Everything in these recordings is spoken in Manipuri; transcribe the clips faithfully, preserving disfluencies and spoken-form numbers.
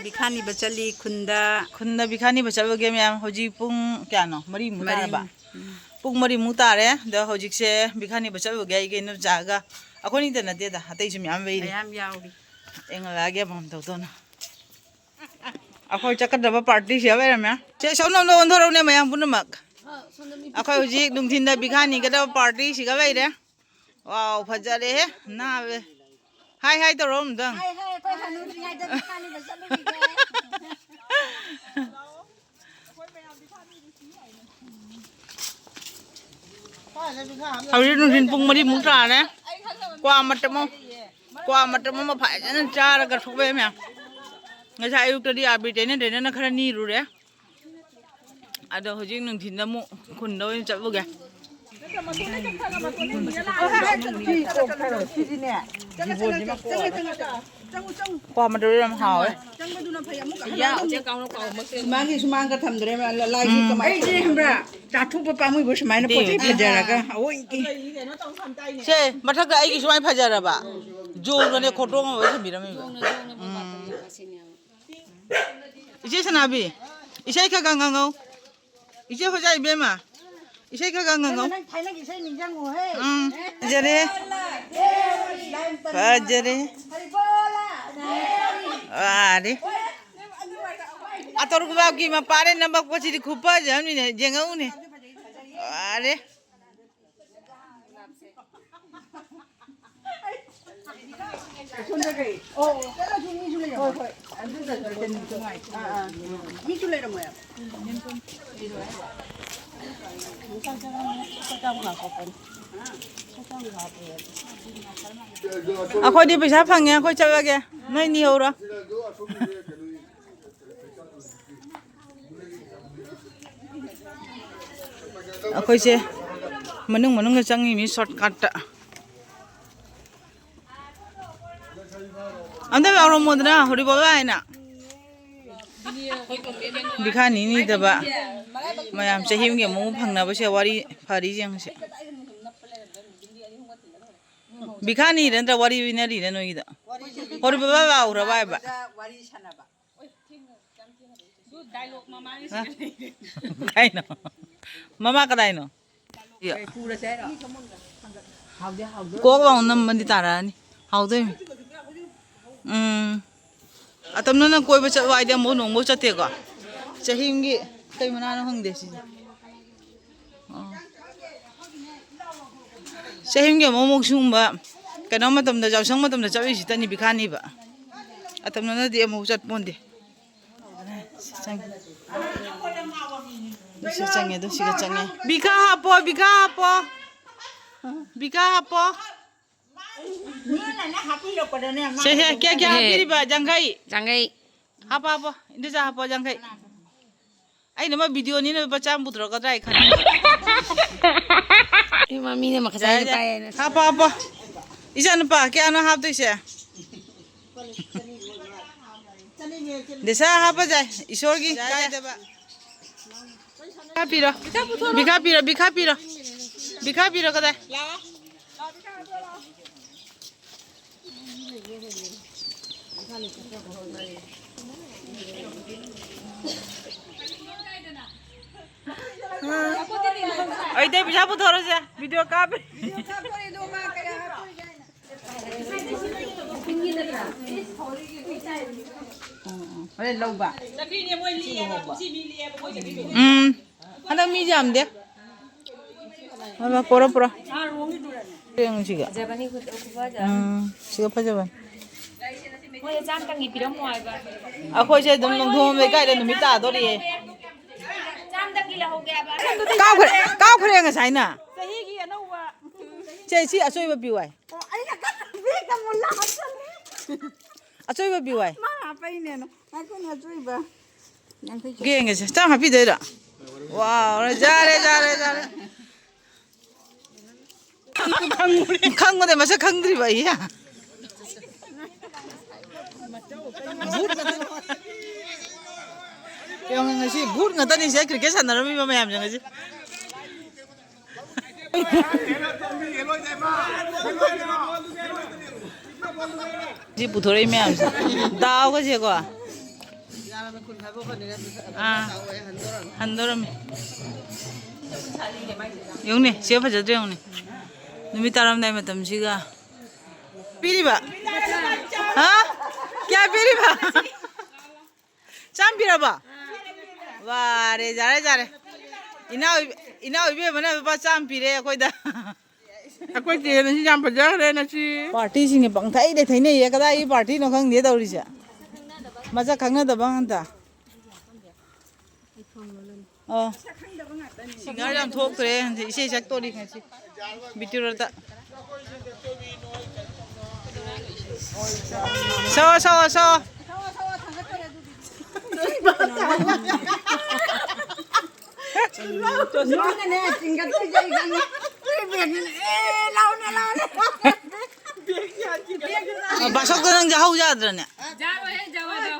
ꯕꯤꯈꯥꯅꯤꯕ ꯆꯠꯂꯤ ꯈꯨꯟꯗ꯫ ꯈꯨꯟꯗ ꯕꯤꯈꯥꯅꯤꯕ ꯆꯠꯂꯨꯒꯦ ꯃꯌꯥꯝ꯫ ꯍꯧꯖꯤꯛ ꯄꯨꯡ ꯀꯌꯥꯅꯣ? ꯃꯔꯤꯃꯨꯛ ꯇꯥꯔꯕ? ꯎꯝ꯫ ꯄꯨꯡ ꯃꯔꯤꯃꯨꯛ ꯇꯥꯔꯦ꯫ ꯑꯗꯣ ꯍꯧꯖꯤꯛꯁꯦ ꯕꯤꯈꯥꯅꯤꯕ ꯆꯠꯂꯨꯒꯦ ꯑꯩꯒ ꯏꯅꯝꯆꯥꯒ꯫ ꯑꯩꯈꯣꯏꯅꯤꯗ ꯅꯠꯇꯦꯗ, ꯑꯇꯩꯁꯨ ꯃꯌꯥꯝ ꯂꯩꯔꯤ꯫ ꯃꯌꯥꯝ ꯌꯥꯎꯔꯤ꯫ ꯑꯩ ꯉꯂꯥꯒꯤ ꯑꯃꯃꯝ ꯇꯧꯗꯧꯅ꯫ ꯑꯩꯈꯣꯏ ꯆꯠꯀꯗꯕ ꯄꯥꯔꯇꯤꯁꯦ ꯂꯩꯔꯝꯃꯦ꯫ ꯁꯦ, ꯁꯣꯝꯂꯣꯝꯗ ꯑꯣꯟꯊꯣꯔꯛꯎꯅꯦ ꯃꯌꯥꯝ ꯄꯨꯝꯅꯃꯛ꯫ ꯑꯩꯈꯣꯏ ꯍꯧꯖꯤꯛ ꯅꯨꯡꯊꯤꯟꯗ ꯕꯤꯈꯥꯅꯤꯒꯗꯕ ꯄꯥꯔꯇꯤꯁꯤꯒ ꯂꯩꯔꯦ꯫ ꯋꯥꯎ, ꯐꯖꯔꯦꯍꯦ, ꯅꯥꯕꯦ꯫ ꯍꯥꯏ, ꯍꯥꯏ ꯇꯧꯔꯣ ꯑꯃꯨꯛꯇꯪ꯫ ꯍꯥꯏ, ꯍꯥꯏ, ꯑꯩꯈꯣꯏ ꯍꯅꯨꯗ꯭ꯔꯤꯉꯩꯗ ꯕꯤꯈꯥꯅꯤꯗ ꯆꯠꯂꯨꯈꯤꯒꯦ꯫ ꯍꯧꯖꯤꯛ ꯅꯨꯡꯊꯤꯟ ꯄꯨꯡ ꯃꯔꯤꯃꯨꯛ ꯇꯥꯔꯦ꯫ ꯀ꯭ꯋꯥ ꯃꯇꯝ ꯑꯃ, ꯀ꯭ꯋꯥ ꯃꯇꯝ ꯑꯃ ꯐꯖꯅ ꯆꯥꯔꯒ ꯊꯣꯛꯂꯛꯑꯦ ꯃꯌꯥꯝ꯫ ꯉꯁꯥꯏ ꯑꯌꯨꯛꯇꯗꯤ ꯑꯥꯔꯕꯤ ꯇꯩꯅ ꯇꯩꯅꯅ ꯈꯔ ꯅꯤꯔꯨꯔꯦ꯫ ꯑꯗꯣ ꯍꯧꯖꯤꯛ ꯅꯨꯡꯊꯤꯟꯗ ꯑꯃꯨꯛ ꯈꯨꯟꯗ ꯑꯣꯏꯅ ꯆꯠꯂꯨꯒꯦ꯫ ꯀ꯭ꯋꯥ ꯃꯇꯝꯗ ꯌꯥꯝ ꯍꯥꯎꯋꯦ꯫ ꯁꯨꯃꯥꯡꯒꯤ ꯁꯨꯃꯥꯡꯒ ꯊꯝꯗ꯭ꯔꯦ, ꯂꯥꯏꯁꯤ ꯎꯝ꯫ ꯀꯃꯥꯏꯅ ꯑꯩꯗꯤ ꯈꯪꯕ꯭ꯔꯥ? ꯆꯥꯊꯣꯛꯄ ꯄꯥꯝꯃꯨꯕ ꯁꯨꯃꯥꯏꯅ ꯄꯣꯠ ꯆꯩ ꯐꯖꯔꯒ ꯑꯋꯣꯏꯒꯤ꯫ ꯁꯦ, ꯃꯊꯛꯇ ꯑꯩꯒꯤ ꯁꯨꯃꯥꯏꯅ ꯐꯖꯔꯕ? ꯖꯣꯡꯗꯅꯦ ꯈꯣꯠꯇꯣꯛ ꯑꯃ ꯊꯝꯕꯤꯔꯝꯃꯤꯕ꯫ ꯎꯝ꯫ ꯏꯆꯦ ꯁꯅꯥꯕꯤ, ꯏꯁꯩ ꯈꯔ ꯈꯔ ꯉꯪꯉꯧ꯫ ꯏꯆꯦ ꯍꯣꯏꯖꯥ ꯏꯕꯦꯝꯃ, ꯏꯁꯩ ꯈꯔ ꯈꯔ ꯉꯪꯉꯧ꯫ ꯅꯪ ꯊꯥꯏꯅꯒꯤ ꯏꯁꯩ ꯅꯤꯡꯁꯤꯡꯉꯨꯍꯦ꯫ ꯎꯝ, ꯐꯖꯔꯦ꯫ ꯐꯖꯔꯦ꯫ ꯋꯥꯔꯦ꯫ ꯑꯇꯣꯔꯒꯨꯕꯥꯞꯀꯤ ꯃꯄꯥꯅꯦ ꯅꯝꯃꯛꯄꯁꯤꯗꯤ ꯈꯨꯐꯖ ꯑꯃꯅꯤꯅꯦ, ꯌꯦꯡꯉꯛꯎꯅꯦ꯫ ꯋꯥꯔꯦ꯫ ꯃꯤꯁꯨ ꯂꯩꯔꯝꯃꯣꯏ꯫ ꯑꯩꯈꯣꯏꯗꯤ ꯄꯩꯁꯥ ꯐꯪꯉꯦ, ꯑꯩꯈꯣꯏ ꯆꯠꯂꯒꯦ, ꯅꯣꯏ ꯅꯤꯍꯧꯔꯣ꯫ ꯑꯩꯈꯣꯏꯁꯦ ꯃꯅꯨꯡ ꯃꯅꯨꯡꯗ ꯆꯪꯉꯤꯃꯤ ꯁꯣꯔꯠꯀꯠꯇ꯫ ꯑꯝꯇ ꯂꯥꯎꯔꯝꯃꯣꯗꯅ, ꯍꯣꯔꯤꯕꯣꯕꯥ ꯍꯥꯏꯅ꯫ ꯕꯤꯈꯥꯅꯤ ꯅꯤꯗꯕ ꯃꯌꯥꯝ ꯆꯍꯤ ꯑꯃꯒꯤ ꯑꯃꯨꯛ ꯐꯪꯅꯕꯁꯦ ꯋꯥꯔꯤ ꯐꯔꯤ ꯌꯦꯡꯉꯁꯦ꯫ ꯕꯤꯈꯥꯅꯤꯔ ꯅꯠꯇ꯭ꯔ ꯋꯥꯔꯤ ꯏꯅꯔꯤꯔ ꯅꯣꯏꯒꯤꯗꯣ? ꯍꯣꯔꯤꯕ ꯕꯥ ꯂꯥꯎꯔꯕ ꯍꯥꯏꯕ? ꯋꯥꯔꯤ ꯁꯥꯟꯅꯕ꯫ ꯀꯗꯥꯏꯅꯣ? ꯃꯃꯥ ꯀꯗꯥꯏꯅꯣ? ꯀꯣꯛ ꯂꯥꯎ ꯅꯝꯃꯗꯤ ꯇꯥꯔꯛꯑꯅꯤ꯫ ꯍꯥꯎꯗꯣꯏꯅꯤ꯫ ꯎꯝ꯫ ꯑꯇꯝꯅꯅ ꯀꯣꯏꯕ ꯆꯠꯂꯣ ꯍꯥꯏꯗꯤ ꯑꯃꯨꯛ ꯅꯣꯡꯐꯧ ꯆꯠꯇꯦꯀꯣ꯫ ꯆꯍꯤ ꯑꯃꯒꯤ ꯀꯩ ꯃꯅꯥꯅꯣ ꯈꯪꯗꯦ ꯁꯤꯁꯦ꯫ ꯑꯣ꯫ ꯆꯍꯤ ꯑꯃꯒꯤ ꯑꯃꯨꯛ ꯑꯃꯨꯛ ꯁꯤꯒꯨꯝꯕ ꯀꯩꯅꯣ ꯃꯇꯝꯗ, ꯌꯥꯎꯁꯪ ꯃꯇꯝꯗ ꯆꯠꯂꯤꯁꯤꯇꯅꯤ ꯕꯤꯈꯥꯅꯤꯕ꯫ ꯑꯇꯝꯅꯅꯗꯤ ꯑꯃꯨꯛ ꯆꯠꯄꯣꯟꯗꯦ꯫ ꯁꯤ ꯆꯪꯉꯦ꯫ ꯁꯤ ꯆꯪꯉꯦ, ꯑꯗꯨ ꯁꯤꯒ ꯆꯪꯉꯦ꯫ ꯕꯤꯈꯥ ꯍꯥꯞꯄꯣ, ꯕꯤꯈꯥ ꯍꯥꯞꯄꯣ꯫ ꯕꯤꯈꯥ ꯍꯥꯞꯄꯣ꯫ ꯃꯤꯅꯅꯦ ꯍꯥꯞꯄꯤꯔꯛꯄꯗꯅꯦ, ꯃꯥ ꯁꯦ, ꯁꯦ, ꯀꯌꯥ, ꯀꯌꯥ ꯍꯦ꯫ ꯍꯥꯞꯄꯤꯔꯤꯕ? ꯌꯥꯡꯈꯩ꯫ ꯌꯥꯡꯈꯩ꯫ ꯍꯥꯞꯄ, ꯍꯥꯞꯄꯣ꯫ ꯏꯟꯗꯣꯆꯥ ꯍꯥꯞꯄꯣ, ꯌꯥꯡꯈꯩ꯫ ꯑꯩꯅ ꯑꯃ ꯚꯤꯗꯤꯑꯣꯅꯤꯅ ꯂꯨꯄꯥ ꯆꯥꯝꯃ ꯄꯨꯊꯣꯔꯛꯀꯗ꯭ꯔꯥ ꯍꯥꯏ ꯈꯟꯕ꯫ ꯏꯃꯥ, ꯃꯤꯅ ꯃꯈꯥ ꯌꯥꯔꯦ, ꯆꯥꯏꯅ ꯌꯥꯔꯦ꯫ ꯄꯥꯏꯌꯦꯅ꯫ ꯍꯥꯞꯄꯣ, ꯍꯥꯞꯄꯣ꯫ ꯏꯆꯥꯅꯨꯄꯥ, ꯀꯌꯥꯅꯣ ꯍꯥꯞꯇꯣꯏꯁꯦ? ꯗꯦꯁꯥ ꯍꯥꯞꯄ ꯌꯥꯏ, ꯏꯁꯣꯔꯒꯤ ꯌꯥꯔꯦ꯫ ꯀꯥꯏꯗꯕ꯫ ꯕꯤꯈꯥ ꯄꯤꯔꯣ꯫ ꯕꯤꯈꯥ ꯄꯤꯔꯣ, ꯕꯤꯈꯥ ꯄꯤꯔꯣ꯫ ꯕꯤꯈꯥ ꯄꯤꯔꯣ ꯀꯗꯥꯏ? ꯑꯩꯗꯩ ꯄꯩꯁꯥ ꯄꯨꯊꯣꯔꯣꯁꯦ꯫ ꯚꯤꯗꯤꯑꯣ ꯀꯥꯞꯄꯦ꯫ ꯍꯣꯔꯦꯟ ꯂꯧꯕ꯫ ꯎꯝ꯫ ꯍꯟꯗꯛ ꯃꯤꯁꯦ ꯌꯥꯝꯗꯦ꯫ ꯍꯣꯏ, ꯍꯣꯏ, ꯄꯣꯔꯣ, ꯄꯣꯔꯣ꯫ ꯌꯦꯡꯉꯨ ꯁꯤꯒ꯫ ꯎꯝ, ꯁꯤꯒ ꯐꯖꯕꯅꯤ꯫ ꯃꯣꯏꯗ ꯆꯥꯝꯇꯪꯒꯤ ꯄꯤꯔꯝꯃꯣ ꯍꯥꯏꯕ꯫ ꯑꯩꯈꯣꯏꯁꯦ ꯑꯗꯨꯝ ꯅꯣꯡꯊꯣꯡ ꯂꯩꯀꯥꯏꯗ ꯅꯨꯃꯤꯠ ꯇꯥꯗꯣꯔꯤꯌꯦ꯫ ꯆꯥꯝꯇꯪꯒꯤ ꯂꯧꯍꯧꯒꯦ ꯍꯥꯏꯕ꯫ ꯀꯥꯎꯈ꯭ꯔꯦ, ꯀꯥꯎꯈ꯭ꯔꯦ ꯉꯁꯥꯏꯅ꯫ ꯆꯍꯤꯒꯤ ꯑꯅꯧꯕ꯫ ꯆꯦ, ꯁꯤ ꯑꯆꯣꯏꯕ ꯄꯤꯌꯨ ꯍꯥꯏ꯫ ꯑꯣ, ꯑꯩꯅ ꯀꯟꯅ ꯕꯦꯒꯇ ꯑꯃꯨꯛ ꯂꯥꯛꯑꯁꯅꯤ꯫ ꯑꯆꯣꯏꯕ ꯄꯤꯌꯨ ꯍꯥꯏ꯫ ꯃꯥ ꯍꯥꯞꯄꯩꯅꯦꯅ꯫ ꯉꯥꯏꯈꯣꯅꯦ, ꯑꯆꯣꯏꯕ꯫ ꯌꯥꯡꯈꯩ ꯆꯠ-, ꯌꯦꯡꯒꯦꯁꯦ꯫ ꯆꯥꯝ ꯍꯥꯞꯄꯤꯗꯣꯏꯔꯣ? ꯋꯥꯎ, ꯌꯥꯔꯦ, ꯌꯥꯔꯦ, ꯌꯥꯔꯦ꯫ ꯈꯪꯕꯅꯦ, ꯃꯁꯛ ꯈꯪꯗ꯭ꯔꯤꯕ ꯑꯩ꯫ ꯚꯨꯠ ꯉꯥꯛꯇꯅꯤ꯫ ꯌꯦꯡꯉꯣ, ꯉꯁꯤ ꯚꯨꯠ ꯉꯥꯛꯇꯅꯤ ꯁꯤꯗ ꯀ꯭ꯔꯤꯀꯦꯠ ꯁꯥꯟꯅꯔꯝꯃꯤꯕ ꯃꯌꯥꯝꯁꯦ ꯉꯁꯤ꯫ ꯁꯤ ꯄꯨꯊꯣꯔꯛꯏ ꯃꯌꯥꯝꯁꯦ꯫ ꯗꯥꯎꯒꯁꯦꯀꯣ꯫ ꯑꯥ꯫ ꯍꯟꯗꯣꯔꯝꯃꯤ꯫ ꯌꯦꯡꯉꯨꯅꯦ, ꯁꯤ ꯐꯖꯗ꯭ꯔꯦ ꯌꯦꯡꯉꯨꯅꯦ꯫ ꯅꯨꯃꯤꯠ ꯇꯥꯔꯝꯗꯥꯏ ꯃꯇꯝꯁꯤꯒ꯫ ꯄꯤꯔꯤꯕ? ꯍꯥ? ꯀꯌꯥ ꯄꯤꯔꯤꯕ? ꯆꯥꯝ ꯄꯤꯔꯕ? ꯋꯥꯔꯦ, ꯌꯥꯔꯦ, ꯌꯥꯔꯦ꯫ ꯏꯅꯥꯎ, ꯏꯅꯥꯎ ꯏꯕꯦꯝꯃꯅ ꯂꯨꯄꯥ ꯆꯥꯝ ꯄꯤꯔꯦ ꯑꯩꯈꯣꯏꯗ꯫ ꯑꯩꯈꯣꯏ ꯆꯦꯅ ꯁꯤ ꯌꯥꯝ ꯐꯖꯈ꯭ꯔꯦ ꯉꯁꯤ꯫ ꯄꯥꯔꯇꯤꯁꯤꯡꯁꯦ ꯄꯪꯊꯩꯗ ꯊꯩꯅꯩꯌꯦ꯫ ꯀꯗꯥꯏꯒꯤ ꯄꯥꯔꯇꯤꯅꯣ ꯈꯪꯗꯦ ꯇꯧꯔꯤꯁꯦ꯫ ꯃꯁꯛ ꯈꯪꯅꯗꯕ ꯉꯥꯛꯇ꯫ ꯑꯣ꯫ ꯁꯤꯡꯒꯔ ꯌꯥꯝ ꯊꯣꯛꯇ꯭ꯔꯦ꯫ ꯏꯁꯩ ꯁꯛꯇꯣꯔꯤ ꯉꯁꯤ꯫ ꯕꯤꯇꯨꯔꯇ꯫ ꯁꯣ, ꯁꯣ, ꯁꯣ꯫ ꯅꯣꯏꯅꯅꯦ, ꯆꯤꯡꯈꯠꯇꯣꯏꯁꯦ ꯑꯩ ꯈꯪꯉꯦ꯫ ꯅꯣꯏ ꯕꯦꯒꯅꯅꯦ, ꯑꯦ, ꯂꯥꯎꯅꯦ, ꯂꯥꯎꯅꯦ꯫ ꯕꯥꯁꯣꯛꯇ ꯅꯪ ꯌꯥꯍꯧ ꯌꯥꯗ꯭ꯔꯅꯦ?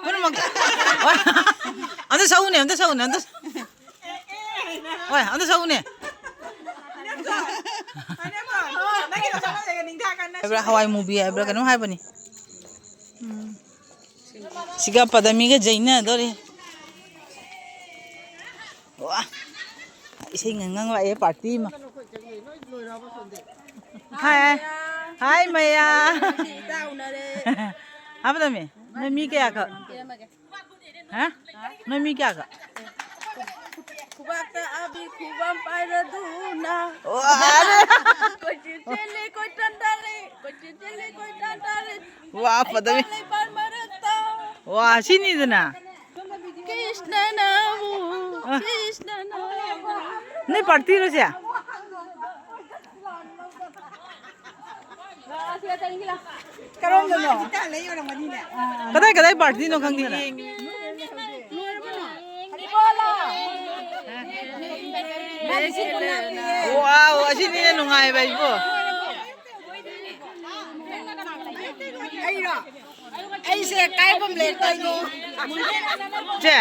ꯄꯨꯝꯅꯃꯛ꯫ ꯑꯝꯇ ꯁꯛꯎꯅꯦ, ꯑꯝꯇ ꯁꯛꯎꯅꯦ, ꯑꯝꯇ ꯁꯛ-, ꯍꯣꯏ, ꯑꯝꯇ ꯁꯛꯎꯅꯦ꯫ ꯍꯥꯏꯕ꯭ꯔꯥ, ꯍꯋꯥꯏ ꯃꯨꯕꯤ ꯍꯥꯏꯕ꯭ꯔꯥ ꯀꯩꯅꯣꯝ ꯍꯥꯏꯕꯅꯤ꯫ ꯎꯝ꯫ ꯁꯤꯒ ꯄꯗꯃꯤꯒ ꯌꯩꯅꯗꯣꯔꯦ꯫ ꯋꯥ! ꯏꯁꯩ ꯉꯪꯉꯪ ꯂꯥꯛꯑꯦ ꯄꯥꯔꯇꯤ ꯑꯃ꯫ ꯍꯥꯏ, ꯍꯥꯏ ꯃꯌꯥ꯫ ꯍꯥ ꯄꯗꯃꯤ, ꯅꯣꯏ ꯃꯤ ꯀꯌꯥꯈꯛ? ꯍꯥ? ꯅꯣꯏ ꯃꯤ ꯀꯌꯥꯈꯛ? ꯈꯨꯕꯥꯛꯇ ꯑꯕꯤ ꯈꯨꯕꯥꯝ ꯄꯥꯏꯔꯗꯨꯅ꯫ ꯋꯥꯔꯦ꯫ ꯀꯣꯏꯆꯦꯟ ꯆꯦꯜꯂꯤ ꯀꯣꯏꯇꯥꯟ ꯇꯥꯜꯂꯤ꯫ ꯀꯣꯏꯆꯦꯟ ꯆꯦꯜꯂꯤ ꯀꯣꯏꯇꯥꯟ ꯇꯥꯜꯂꯤ꯫ ꯋꯥ, ꯐꯗꯧꯔꯤ꯫ ꯂꯩꯄꯥꯛ ꯃꯔꯛꯇ꯫ ꯋꯥ, ꯁꯤꯅꯤꯗꯅ꯫ ꯀ꯭ꯔꯤꯁꯅꯅ ꯑꯃꯨꯛ, ꯑ꯫ ꯀ꯭ꯔꯤꯁꯅꯅ ꯑꯃꯨꯛ꯫ ꯅꯣꯏ ꯄꯥꯔꯇꯤꯔꯣ ꯁꯦ? ꯀꯔꯣꯝꯗꯅꯣ? ꯀꯗꯥꯏ ꯀꯗꯥꯏ ꯄꯥꯔꯇꯤꯅꯣ ꯈꯪꯗꯦꯅꯦ꯫ ꯋꯥꯎ, ꯑꯁꯤꯅꯤꯅꯦ ꯅꯨꯡꯉꯥꯏꯕ ꯍꯥꯏꯕꯨ꯫ ꯑꯩꯔꯣ? ꯑꯩꯁꯦ ꯀꯥꯏꯐꯝ ꯂꯩꯔꯛꯇꯣꯏꯅꯣ? ꯆꯦ,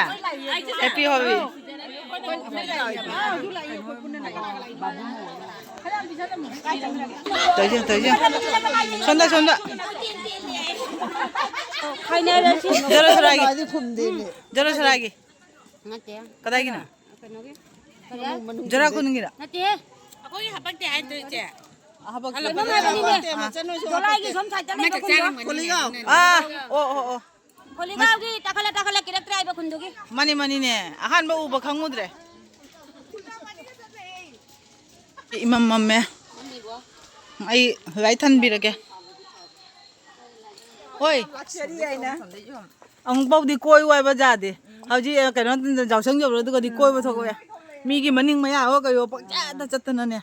ꯍꯦꯄꯤ ꯍꯣꯂꯤ꯫ ꯇꯧꯖ, ꯇꯧꯖ꯫ ꯁꯣꯝꯗ, ꯁꯣꯝꯗ꯫ ꯈꯥꯏꯅꯔꯁꯤ꯫ ꯖꯔꯣ ꯁꯔꯥꯒꯤ꯫ ꯃꯥꯗꯤ ꯈꯨꯝꯗꯦꯅꯦ꯫ ꯖꯔꯣ ꯁꯔꯥꯒꯤ꯫ ꯅꯠꯇꯦ꯫ ꯀꯗꯥꯏꯒꯤꯅꯣ? ꯀꯩꯅꯣꯒꯤ꯫ ꯖꯔꯥ ꯈꯨꯟꯒꯤꯔ? ꯅꯠꯇꯦꯍꯦ꯫ ꯑꯩꯈꯣꯏꯒꯤ ꯍꯥꯄꯛꯇꯦ ꯍꯥꯏꯗ꯭ꯔꯣ, ꯏꯆꯦ? ꯍꯥꯄꯛꯇꯦ꯫ ꯀꯩꯅꯣꯝ ꯍꯥꯏꯕꯅꯤꯅꯦ꯫ ꯑꯥ꯫ ꯗꯣꯂꯥꯏꯒꯤ ꯁꯣꯝ ꯁꯥꯏꯠꯇ ꯂꯩꯕ ꯈꯨꯟꯗꯣ꯫ ꯑꯥ, ꯑꯣ, ꯑꯣ, ꯑꯣ꯫ ꯈꯣꯂꯤꯒꯥꯎꯒꯤ ꯇꯥꯈꯠꯂ ꯇꯥꯈꯠꯂ ꯀꯤꯔꯛꯇ꯭ꯔꯦ ꯍꯥꯏꯕ ꯈꯨꯟꯗꯨꯒꯤ꯫ ꯃꯥꯅꯤ, ꯃꯥꯅꯤꯅꯦ꯫ ꯑꯍꯥꯟꯕ ꯎꯕ ꯈꯪꯉꯨꯗ꯭ꯔꯦ꯫ ꯏꯃꯝ ꯃꯝꯃꯦ꯫ ꯑꯩ ꯂꯥꯏꯠ ꯊꯥꯟꯕꯤꯔꯒꯦ꯫ ꯍꯣꯏ꯫ ꯑꯃꯨꯛꯐꯥꯎꯗꯤ ꯀꯣꯏꯌꯨ ꯍꯥꯏꯕ ꯌꯥꯗꯦ꯫ ꯍꯧꯖꯤꯛ, ꯑ, ꯀꯩꯅꯣ, ꯌꯥꯎꯁꯪ ꯌꯧꯔꯣ, ꯑꯗꯨꯒꯗꯤ ꯀꯣꯏꯕ ꯊꯣꯛꯂꯛꯑꯦ꯫ ꯃꯤꯒꯤ ꯃꯅꯤꯡ ꯃꯌꯥ ꯍꯣ ꯀꯩ ꯍꯣ ꯄꯪꯆꯠꯇ ꯆꯠꯇꯅꯅꯦ꯫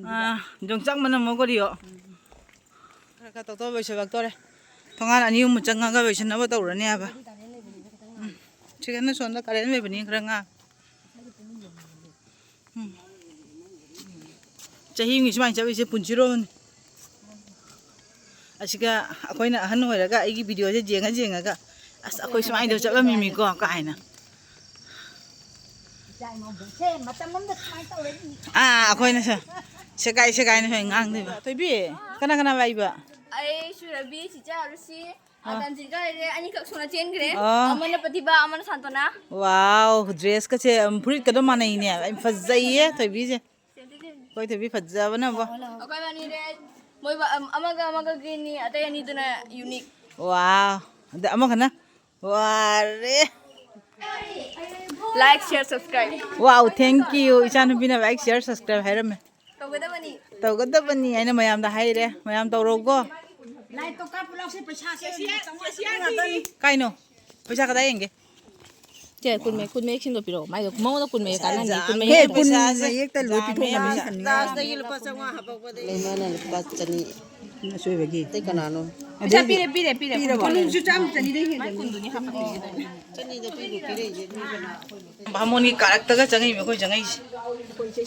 ꯑꯥ, ꯌꯣꯡꯆꯥꯛ ꯃꯅꯝ ꯑꯃ ꯀꯔꯤꯌꯣ꯫ ꯈꯔ ꯈꯔ ꯇꯧꯊꯣꯛ ꯂꯣꯏꯁꯤꯜꯂꯛꯇꯣꯔꯦ꯫ ꯊꯣꯡꯒꯥꯟ ꯑꯅꯤ ꯑꯍꯨꯝ ꯆꯪꯉꯒ ꯂꯣꯏꯁꯤꯟꯅꯕ ꯇꯧꯔꯅꯤ ꯍꯥꯏꯕ꯫ ꯎꯝ꯫ ꯁꯤꯗꯅ ꯁꯣꯝꯗ ꯀꯔꯦꯟ ꯂꯩꯕꯅꯤ ꯈꯔ ꯉꯥꯡ꯫ ꯎꯝ꯫ ꯆꯍꯤ ꯑꯃꯒꯤ ꯁꯨꯃꯥꯏꯅ ꯆꯠꯂꯤꯁꯦ ꯄꯨꯟꯁꯤꯔꯣꯅꯤ꯫ ꯑꯁꯤꯒ ꯑꯩꯈꯣꯏꯅ ꯑꯍꯟ ꯑꯣꯏꯔꯒ ꯑꯩꯒꯤ ꯚꯤꯗꯤꯑꯣꯁꯦ ꯌꯦꯡꯉ ꯌꯦꯡꯉꯒ, "ꯑꯁ, ꯑꯩꯈꯣꯏ ꯁꯨꯃꯥꯏꯅ ꯇꯧ ꯆꯠꯂꯝꯃꯤꯃꯤꯀꯣ" ꯀꯥꯏꯅ꯫ ꯑꯥ, ꯑꯩꯈꯣꯏꯅ ꯁꯦ-, ꯁꯦꯒꯥꯏ ꯁꯦꯒꯥꯏꯅ ꯁꯨꯃꯥꯏꯅ ꯉꯥꯡꯗꯣꯏꯕ꯫ ꯊꯣꯏꯕꯤ, ꯀꯅꯥ ꯀꯅꯥ ꯂꯥꯛꯏꯕ? ꯑꯩ ꯁꯨꯔꯕꯤ, ꯆꯤꯆꯥ ꯑꯔꯨꯁꯤ, ꯑꯥ꯫ ꯇꯥꯟꯖꯤꯟꯒ ꯂꯩꯔꯦ, ꯑꯅꯤꯈꯛ ꯁꯨꯅ ꯆꯦꯟꯈ꯭ꯔꯦ꯫ ꯑꯥ꯫ ꯑꯃꯅ ꯄ꯭ꯔꯇꯤꯚꯥ, ꯑꯃꯅ ꯁꯥꯟꯇꯣꯅꯥ꯫ ꯋꯥꯎ, ꯗ꯭ꯔꯦꯁꯀꯁꯦ, ꯎꯝ, ꯐꯨꯔꯤꯠꯀꯗꯣ ꯃꯥꯟꯅꯩꯅꯦ꯫ ꯌꯥꯝ ꯐꯖꯩꯌꯦ ꯊꯣꯏꯕꯤꯁꯦ꯫ ꯁꯦꯝꯗꯤ ꯁꯦꯝꯗꯤ꯫ ꯑꯩꯈꯣꯏ ꯊꯣꯏꯕꯤ ꯐꯖꯕꯅꯕꯣ꯫ ꯑꯩꯈꯣꯏ ꯑꯅꯤꯔꯦ, ꯃꯣꯏ ꯕ-, ꯑꯝ-, ꯑꯃꯒ ꯑꯃꯒ ꯒ꯭ꯔꯤꯟꯅꯤ, ꯑꯇꯩ ꯑꯅꯤꯗꯨꯅ ꯌꯨꯅꯤꯛ꯫ ꯋꯥꯎ꯫ ꯑꯗ ꯑꯃꯈꯛꯅ? ꯋꯥꯔꯦ꯫ Like, share, subscribe꯫ Wow, thank you꯫ ꯏꯆꯥꯅꯨꯄꯤꯅ like, share, subscribe ꯍꯥꯏꯔꯝꯃꯦ꯫ ꯇꯧꯒꯗꯕꯅꯤ꯫ ꯇꯧꯒꯗꯕꯅꯤ ꯍꯥꯏꯅ ꯃꯌꯥꯝꯗ ꯍꯥꯏꯔꯦ꯫ ꯃꯌꯥꯝ ꯇꯧꯔꯧꯀꯣ꯫ ꯂꯥꯏꯠꯇꯣ ꯀꯥꯞꯄꯨ ꯂꯥꯎꯁꯦ, ꯄꯩꯁꯥꯁꯦ ꯆꯥꯝꯃꯉꯥ ꯆꯥꯝꯃꯉꯥ ꯉꯥꯛꯇꯅꯤ꯫ ꯀꯥꯏꯅꯣ? ꯄꯩꯁꯥ ꯀꯗꯥꯏ ꯌꯦꯡꯒꯦ? ꯆꯦ, ꯀꯨꯟ ꯃꯌꯦꯛ, ꯀꯨꯟ ꯃꯌꯦꯛꯁꯤꯡꯗꯣ ꯄꯤꯔꯛꯑꯣ꯫ ꯃꯥꯏꯗꯣ ꯃꯉꯣꯟꯗ ꯀꯨꯟ ꯃꯌꯦꯛ ꯀꯥꯟꯅꯅꯤ, ꯀꯨꯟ ꯃꯌꯦꯛ ꯍꯦ, ꯀꯨꯟ ꯃꯌꯦꯛꯇ ꯂꯣꯏ ꯄꯤꯊꯣꯛꯅꯕꯅꯤ ꯀꯩꯅꯣ꯫ ꯂꯥꯁꯇꯒꯤ ꯂꯨꯄꯥ ꯆꯥꯝꯃꯉꯥ ꯍꯥꯄꯛꯄꯗ ꯂꯩꯃꯅ ꯂꯨꯄꯥ ꯆꯅꯤ꯫ ꯑꯆꯣꯏꯕꯒꯤ꯫ ꯑꯇꯩ ꯀꯅꯥꯅꯣ? ꯄꯩꯁꯥ ꯄꯤꯔꯦ, ꯄꯤꯔꯦ, ꯄꯤꯔꯦ꯫ ꯄꯤꯔꯕꯣ? ꯀꯣꯂꯨꯡꯁꯨ ꯆꯥꯝꯃ ꯆꯅꯤꯗꯩ ꯍꯦꯟꯖꯟꯗꯦ꯫ ꯆꯅꯤꯗ ꯄꯤꯕꯨ ꯄꯤꯔꯛꯏꯁꯦ ꯃꯤ ꯀꯅꯥ? ꯕꯥꯃꯣꯟꯒꯤ ꯀꯥꯔꯛꯇꯒ ꯆꯪꯉꯛꯏꯕ ꯑꯩꯈꯣꯏ ꯆꯪꯉꯛꯏꯁꯦ꯫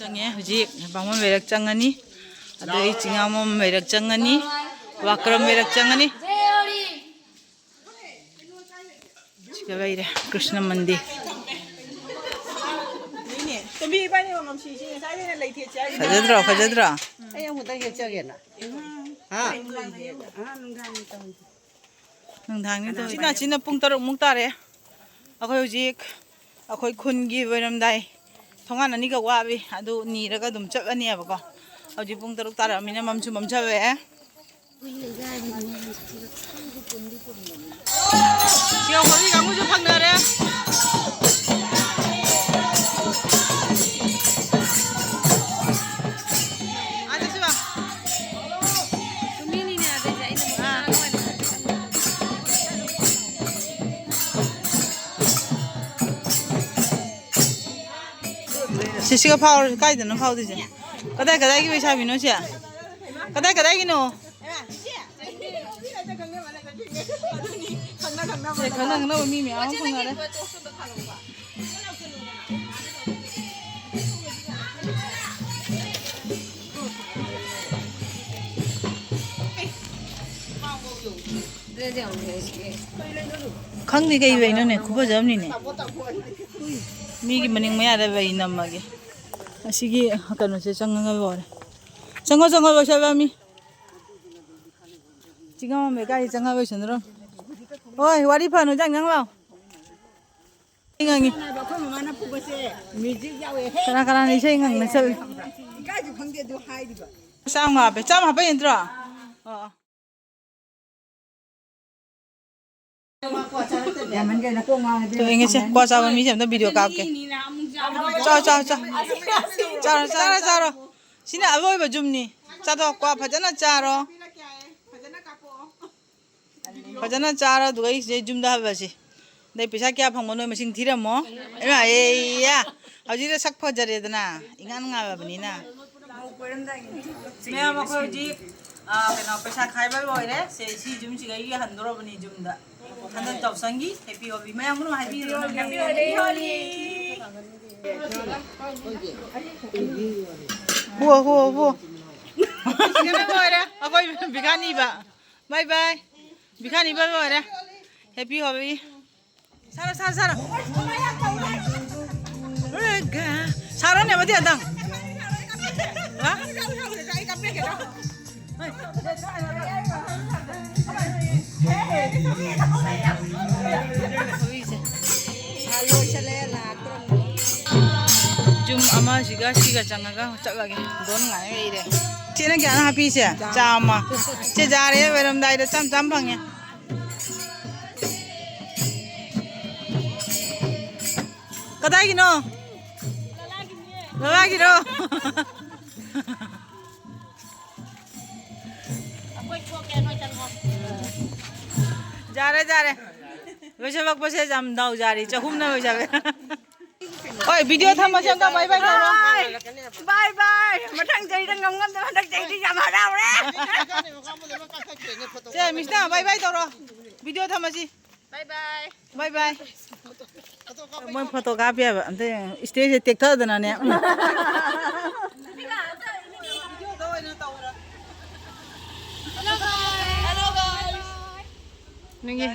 ꯆꯪꯉꯦ ꯍꯧꯖꯤꯛ ꯕꯥꯃꯣꯟ ꯂꯩꯔꯛ ꯆꯪꯉꯅꯤ, ꯑꯗꯩ ꯆꯤꯡꯉꯥꯃꯣꯝ ꯂꯩꯔꯛ ꯆꯪꯉꯅꯤ, ꯋꯥꯀ꯭ꯔꯝ ꯂꯩꯔꯛ ꯆꯪꯉꯅꯤ꯫ ꯁꯤꯗ ꯂꯩꯔꯦ ꯀ꯭ꯔꯤꯁꯅ ꯃꯟꯗꯤꯔ꯫ ꯏꯕꯥꯅꯤ ꯑꯃꯃꯝ ꯁꯤꯁꯤ ꯉꯁꯥꯏꯗꯩꯅ ꯂꯩꯊꯦꯠꯁꯦ ꯍꯥꯏꯁꯤꯅ꯫ ꯐꯖꯗ꯭ꯔꯣ? ꯐꯖꯗ꯭ꯔꯣ? ꯑꯩ ꯑꯃꯨꯛꯇꯪ ꯍꯦꯛꯆꯒꯦꯅ꯫ ꯍꯥ? ꯑꯥ, ꯅꯨꯡꯗꯥꯡꯅꯤ ꯇꯧꯔꯤꯁꯦ꯫ ꯅꯨꯡꯗꯥꯡꯅꯤ ꯇꯧꯔꯤꯁꯦ꯫ ꯁꯤꯅ, ꯁꯤꯅ ꯄꯨꯡ ꯇꯔꯨꯛ ꯃꯨꯛ ꯇꯥꯔꯦ꯫ ꯑꯩꯈꯣꯏ ꯍꯧꯖꯤꯛ ꯑꯩꯈꯣꯏ ꯈꯨꯟꯒꯤ ꯑꯣꯏꯔꯝꯗꯥꯏ ꯊꯣꯡꯒꯥꯟ ꯑꯅꯤꯈꯛ ꯋꯥꯠꯂꯤ, ꯑꯗꯨ ꯅꯤꯔꯒ ꯑꯗꯨꯝ ꯆꯠꯂꯅꯦꯕꯀꯣ꯫ ꯍꯧꯖꯤꯛ ꯄꯨꯡ ꯇꯔꯨꯛ ꯇꯥꯔꯛꯑꯃꯤꯅ ꯃꯝꯁꯨ ꯃꯝꯁꯜꯂꯛꯑꯦ꯫ ꯁꯤ ꯌꯧꯈ꯭ꯔꯕꯤ ꯀꯥꯡꯕꯨꯁꯨ ꯐꯪꯅꯔꯦ꯫ ꯑꯥꯗꯁꯨ ꯂꯥꯛ꯫ ꯅꯨꯃꯤꯠꯅꯤꯅꯦ ꯑꯗꯩꯁꯦ ꯑꯩꯅ ꯑꯃꯨꯛ ꯑꯥ꯫ ꯉꯔꯥꯡ ꯑꯣꯏꯅ ꯁꯤ, ꯁꯤꯒ ꯐꯥꯎꯔ-, ꯀꯥꯏꯗꯅꯣ ꯐꯥꯎꯗꯣꯏꯁꯦ? ꯀꯗꯥꯏ ꯀꯗꯥꯏꯒꯤ ꯂꯩꯁꯥꯕꯤꯅꯣ ꯁꯦ? ꯀꯗꯥꯏ ꯀꯗꯥꯏꯒꯤꯅꯣ? ꯁꯦ, ꯈꯪꯅ ꯈꯪꯅꯕ ꯃꯤ ꯃꯌꯥꯝ ꯑꯃ ꯐꯪꯅꯔꯦ꯫ ꯈꯪꯗꯦ ꯀꯩ ꯂꯩꯅꯣꯅꯦ, ꯈꯨꯐꯖ ꯑꯃꯅꯤꯅꯦ꯫ ꯃꯤꯒꯤ ꯃꯅꯤꯡ ꯃꯌꯥꯗ ꯂꯩ ꯅꯝꯃꯒꯦ꯫ ꯑꯁꯤꯒꯤ ꯀꯩꯅꯣꯁꯦ ꯆꯪꯉꯒ ꯂꯣꯏꯔꯦ꯫ ꯆꯪꯉꯣ, ꯆꯪꯉꯣ, ꯂꯣꯏꯁꯜꯂꯝꯃꯤ꯫ ꯆꯤꯡꯉꯝ ꯂꯩꯀꯥꯏ ꯆꯪꯉ ꯂꯣꯏꯁꯟꯅꯔꯣ꯫ ꯍꯣꯏ, ꯋꯥꯔꯤ ꯐꯅꯨ, ꯆꯪ ꯆꯪ ꯂꯥꯎ꯫ ꯑꯩ ꯉꯥꯡꯉꯤ꯫ ꯑꯩꯈꯣꯏ ꯃꯃꯥꯅ ꯄꯨꯕꯁꯦ ꯃ꯭ꯌꯨꯖꯤꯛ ꯌꯥꯎꯋꯦ ꯍꯦ꯫ ꯀꯅꯥ ꯀꯅꯥꯅ ꯏꯁꯩ ꯉꯪꯅ ꯆꯠꯂꯤ? ꯏꯀꯥꯏꯁꯨ ꯈꯪꯗꯦ ꯑꯗꯨ ꯍꯥꯏꯔꯤꯕ꯫ ꯆꯥꯝꯃ ꯍꯥꯞꯄꯦ, ꯆꯥꯝꯃ ꯍꯥꯞꯄ ꯅꯠꯇ꯭ꯔꯣ? ꯑꯣ, ꯑꯣ꯫ ꯌꯥꯝꯃꯟꯈ꯭ꯔꯦ, ꯅꯀꯣꯛ ꯉꯥꯎꯔꯗꯤ꯫ ꯇꯣ, ꯌꯦꯡꯉꯁꯦ, ꯀ꯭ꯋꯥ ꯆꯥꯕ ꯃꯤꯁꯦ ꯑꯝꯇ ꯚꯤꯗꯤꯑꯣ ꯀꯥꯞꯀꯦ꯫ ꯆꯥꯔꯣ, ꯆꯥꯔꯣ, ꯆꯥꯔꯣ, ꯆꯥꯔꯣ꯫ ꯆꯥꯔꯣ, ꯆꯥꯔꯣ, ꯆꯥꯔꯣ꯫ ꯁꯤꯅ ꯑꯔꯣꯏꯕ ꯖꯨꯝꯅꯤ꯫ ꯆꯥꯊꯣꯛ, ꯀ꯭ꯋꯥ ꯐꯖꯅ ꯆꯥꯔꯣ꯫ ꯐꯖꯅ ꯆꯥꯔꯣ, ꯑꯗꯨꯒ ꯑꯩꯁꯦ ꯌꯨꯝꯗ ꯍꯜꯂꯁꯤ꯫ ꯑꯗꯩ ꯄꯩꯁꯥ ꯀꯌꯥ ꯐꯪꯕ ꯅꯣꯏ ꯃꯁꯤꯡ ꯊꯤꯔꯝꯃꯣ꯫ ꯏꯃꯥ, ꯑꯦ, ꯏꯌꯥ꯫ ꯍꯧꯖꯤꯛꯇ ꯁꯛ ꯐꯖꯔꯦꯗꯅ, ꯏꯉꯥꯟ ꯉꯥꯜꯂꯕꯅꯤꯅ꯫ ꯃꯌꯥꯝ, ꯑꯩꯈꯣꯏ ꯍꯧꯖꯤꯛ, ꯑ, ꯀꯩꯅꯣ, ꯄꯩꯁꯥ ꯈꯥꯏꯕ ꯂꯣꯏꯔꯦ꯫ ꯁꯦ, ꯁꯤ ꯌꯨꯝꯁꯤꯒ ꯑꯩꯒꯤ ꯍꯟꯗꯣꯔꯕꯅꯤ ꯌꯨꯝꯗ꯫ ꯍꯟꯗꯛ ꯌꯥꯎꯁꯪꯒꯤ ꯍꯦꯄꯤ ꯍꯣꯂꯤ꯫ ꯃꯌꯥꯝ ꯄꯨꯝꯅꯃꯛ ꯍꯥꯏꯕꯤꯔꯣ꯫ ꯍꯦꯄꯤ ꯍꯣꯂꯤ꯫ ꯍꯣ, ꯍꯣ, ꯍꯣ꯫ ꯁꯤꯅ ꯂꯣꯏꯔꯦ꯫ ꯑꯩꯈꯣꯏ ꯕꯤꯈꯥꯅꯤꯕ꯫ ꯕꯥꯏ ꯕꯥꯏ꯫ ꯕꯤꯈꯥꯅꯤꯕ ꯂꯣꯏꯔꯦ꯫ ꯍꯦꯄꯤ ꯍꯣꯂꯤ꯫ ꯁꯥꯔꯣ, ꯁꯥꯔꯣ, ꯁꯥꯔꯣ꯫ ꯔꯒ ꯊꯥꯔꯣꯅꯦ ꯃꯗꯤ ꯑꯗꯪ꯫ ꯍꯥ? ꯌꯨꯝ ꯑꯃꯁꯤꯒ ꯁꯤꯒ ꯆꯪꯉꯒ ꯆꯠꯂꯒꯦ꯫ ꯗꯣꯟ ꯉꯥꯏ ꯂꯩꯔꯦ꯫ ꯆꯦꯅ ꯀꯌꯥꯅ ꯍꯥꯞꯄꯤꯁꯦ? ꯆꯥꯝꯃ꯫ ꯆꯦ ꯖꯥꯔꯦ ꯑꯣꯏꯔꯝꯗꯥꯏꯗ ꯆꯥꯝ ꯆꯥꯝ ꯐꯪꯉꯦ꯫ ꯀꯗꯥꯏꯒꯤꯅꯣ? ꯂꯂꯥꯒꯤꯔꯣ? ꯌꯥꯔꯦ, ꯌꯥꯔꯦ꯫ ꯂꯣꯏꯁꯤꯜꯂꯛꯄꯁꯦ ꯌꯥꯝ ꯗꯥꯎ ꯌꯥꯔꯤ꯫ ꯆꯍꯨꯝꯅ ꯂꯣꯏꯁꯤꯜꯂꯦ꯫ ꯍꯣꯏ, ꯚꯤꯗꯤꯑꯣ ꯊꯝꯃꯁꯦ꯫ ꯑꯝꯇ ꯕꯥꯏ ꯕꯥꯏ ꯇꯧꯔꯣ꯫ ꯕꯥꯏ ꯕꯥꯏ꯫ ꯃꯊꯪ ꯆꯍꯤꯗ ꯉꯝ ꯉꯝꯗ ꯍꯟꯗꯛ ꯆꯍꯤꯗꯤ ꯌꯥꯝ ꯍꯔꯥꯎꯔꯦ꯫ ꯁꯦ, ꯃꯤꯁꯅ ꯕꯥꯏ ꯕꯥꯏ ꯇꯧꯔꯣ꯫ ꯚꯤꯗꯤꯑꯣ ꯊꯝꯃꯁꯤ꯫ ꯕꯥꯏ ꯕꯥꯏ꯫ ꯕꯥꯏ ꯕꯥꯏ꯫ ꯃꯣꯏ ꯐꯣꯇꯣ ꯀꯥꯞꯄꯤ ꯍꯥꯏꯕ꯫ ꯑꯝꯇ ꯌꯦꯡꯉꯨ꯫ ꯏꯁꯇꯦꯖꯁꯦ ꯇꯦꯛꯊꯗꯅꯅꯦ꯫ ꯅꯪꯒꯤ